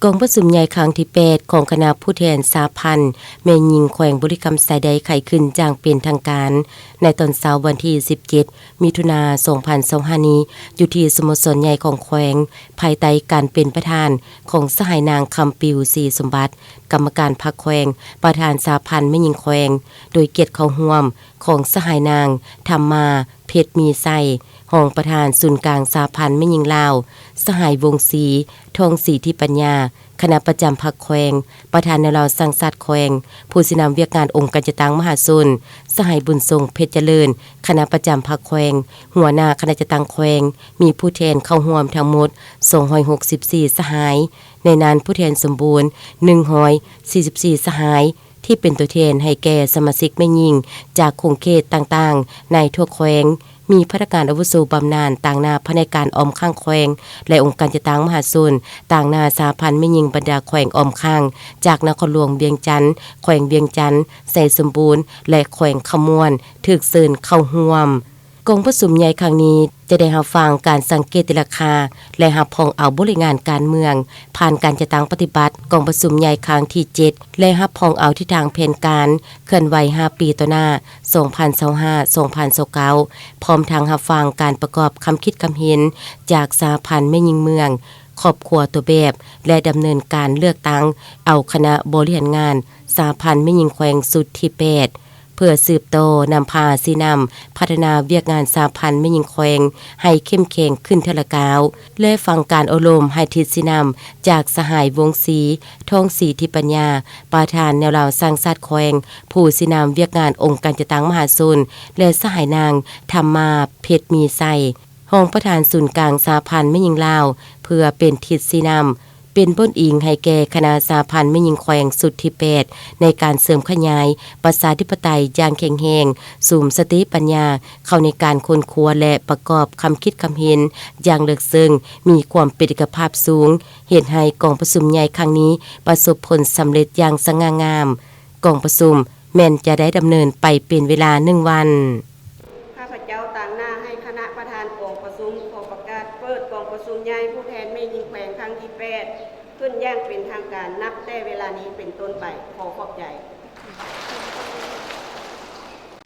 ກອງປະຊຸມໃຫຍ່ຄັ້ງທີແປດ ຂອງຄະນະຜູ້ແທນສະຫະພັນແມ່ຍິງແຂວງບໍລິຄຳໄຊ ໄດ້ໄຂຂຶ້ນຢ່າງເປັນທາງການ ໃນຕອນເຊົ້າວັນທີສິບເຈັດ ມິຖຸນາ ສອງພັນຊາວຫ້າ ນີ້ ຢູ່ທີ່ສະໂມສອນໃຫຍ່ຂອງແຂວງ ພາຍໃຕ້ການເປັນປະທານຂອງສະຫາຍນາງ ຄຳປິວ ສີສົມບັດ ກຳມະການພັກແຂວງ, ປະທານສະຫະພັນແມ່ຍິງແຂວງ, ໂດຍກຽດເຂົ້າຮ່ວມຂອງສະຫາຍນາງ ທຳມາ ເພັດມີໄຊ ຮອງປະທານສູນກາງສະຫະພັນແມ່ຍິງລາວ, ສະຫາຍ ວົງສີ ທອງສີທິປັນຍາ ຄະນະປະຈຳພັກແຂວງ, ປະທານແນວລາວສ້າງຊາດແຂວງ, ຜູ້ຊີ້ນຳວຽກງານອົງການຈັດຕັ້ງມະຫາຊົນ, ສະຫາຍ ບຸນສົງ ເພັດຈະເລີນ ຄະນະປະຈຳພັກແຂວງ, ຫົວໜ້າຄະນະຈັດຕັ້ງແຂວງ, ມີຜູ້ແທນເຂົ້າຮ່ວມທັງໝົດ ສອງຮ້ອຍຫົກສິບສີ່ ສະຫາຍ, ໃນນັ້ນຜູ້ແທນສົມບູນ ໜຶ່ງຮ້ອຍສີ່ສິບສີ່ ສະຫາຍ ທີ່ເປັນຕົວແທນໃຫ້ແກ່ສະມາຊິກແມ່ຍິງຈາກຂົງເຂດຕ່າງໆໃນທົ່ວແຂວງ, ມີພະນັກງານອາວຸໂສບຳນານຕາງໜ້າພະແນກການອ້ອມຂ້າງແຂວງ ແລະ ອົງການຈັດຕັ້ງມະຫາຊົນ, ຕາງໜ້າສະຫະພັນແມ່ຍິງບັນດາແຂວງອ້ອມຂ້າງ ຈາກນະຄອນຫຼວງວຽງຈັນ, ແຂວງວຽງຈັນ, ໄຊສົມບູນ ແລະ ແຂວງຄຳມ່ວນ ຖືກເຊີນເຂົ້າຮ່ວມ. ກອງປະຊຸມໃຫຍ່ຄັ້ງນີ້ຈະໄດ້ຮັບຟັງການສັງເກດຕີລາຄາ ແລະ ຮັບຮອງເອົາບົດລາຍງານການເມືອງ ຜ່ານການຈັດຕັ້ງປະຕິບັດກອງປະຊຸມໃຫຍ່ຄັ້ງທີເຈັດ ແລະ ຮັບຮອງເອົາທິດທາງແຜນການເຄື່ອນໄຫວຫ້າປີຕໍ່ໜ້າ ສອງພັນຊາວຫ້າ ສອງພັນຊາວເກົ້າ ພ້ອມທັງຮັບຟັງການປະກອບຄຳຄິດຄຳເຫັນຈາກສະຫະພັນແມ່ຍິງເມືອງ, ຄອບຄົວຕົວແບບ ແລະ ດຳເນີນການເລືອກຕັ້ງເອົາຄະນະບໍລິຫານງານສະຫະພັນແມ່ຍິງແຂວງຊຸດທີແປດ ເພື່ອສືບຕໍ່ນຳພາຊີ້ນຳພັດທະນາວຽກງານສະຫະພັນແມ່ຍິງແຂວງໃຫ້ເຂັ້ມແຂງຂຶ້ນເທື່ອລະກ້າວ ແລະ ຟັງການໂອ້ລົມໃຫ້ທິດຊີ້ນຳຈາກສະຫາຍ ວົງສີ ທອງສີທິປັນຍາ ປະທານແນວລາວສ້າງຊາດແຂວງ, ຜູ້ຊີ້ນຳວຽກງານອົງການຈັດຕັ້ງມະຫາຊົນ ແລະ ສະຫາຍນາງ ທຳມາ ເພັດມີໄຊ ຮອງປະທານສູນກາງສະຫະພັນແມ່ຍິງລາວ ເພື່ອເປັນທິດຊີ້ນຳ, ເປັນບ່ອນອີງໃຫ້ແກ່ຄະນະສະຫະພັນແມ່ຍິງແຂວງຊຸດທີແປດ ໃນການເສີມຂະຫຍາຍປະຊາທິປະໄຕຢ່າງແຂງແຮງ, ສຸມສະຕິປັນຍາເຂົ້າໃນການຄົ້ນຄວ້າ ແລະ ປະກອບຄຳຄິດຄຳເຫັນຢ່າງເລິກເຊິ່ງ, ມີຄວາມເປັນເອກະພາບສູງ, ເຮັດໃຫ້ກອງປະຊຸມໃຫຍ່ຄັ້ງນີ້ປະສົບຜົນສຳເລັດຢ່າງສະຫງ່າງາມ. ກອງປະຊຸມແມ່ນຈະໄດ້ດຳເນີນໄປເປັນເວລາໜຶ່ງວັນ. ຂ້າພະເຈົ້າຕາງໜ້າໃຫ້ຄະນະປະທານກອງປະຊຸມ ຂໍປະກາດເປີດກອງປະຊຸມໃຫຍ່ຜູ້ແທນແມ່ຍິງແຂວງຄັ້ງທີແປດ ຂຶ້ນຢ່າງເປັນທາງການນັບແຕ່ເວລານີ້ເປັນຕົ້ນໄປ. ຂໍຂອບໃຈ.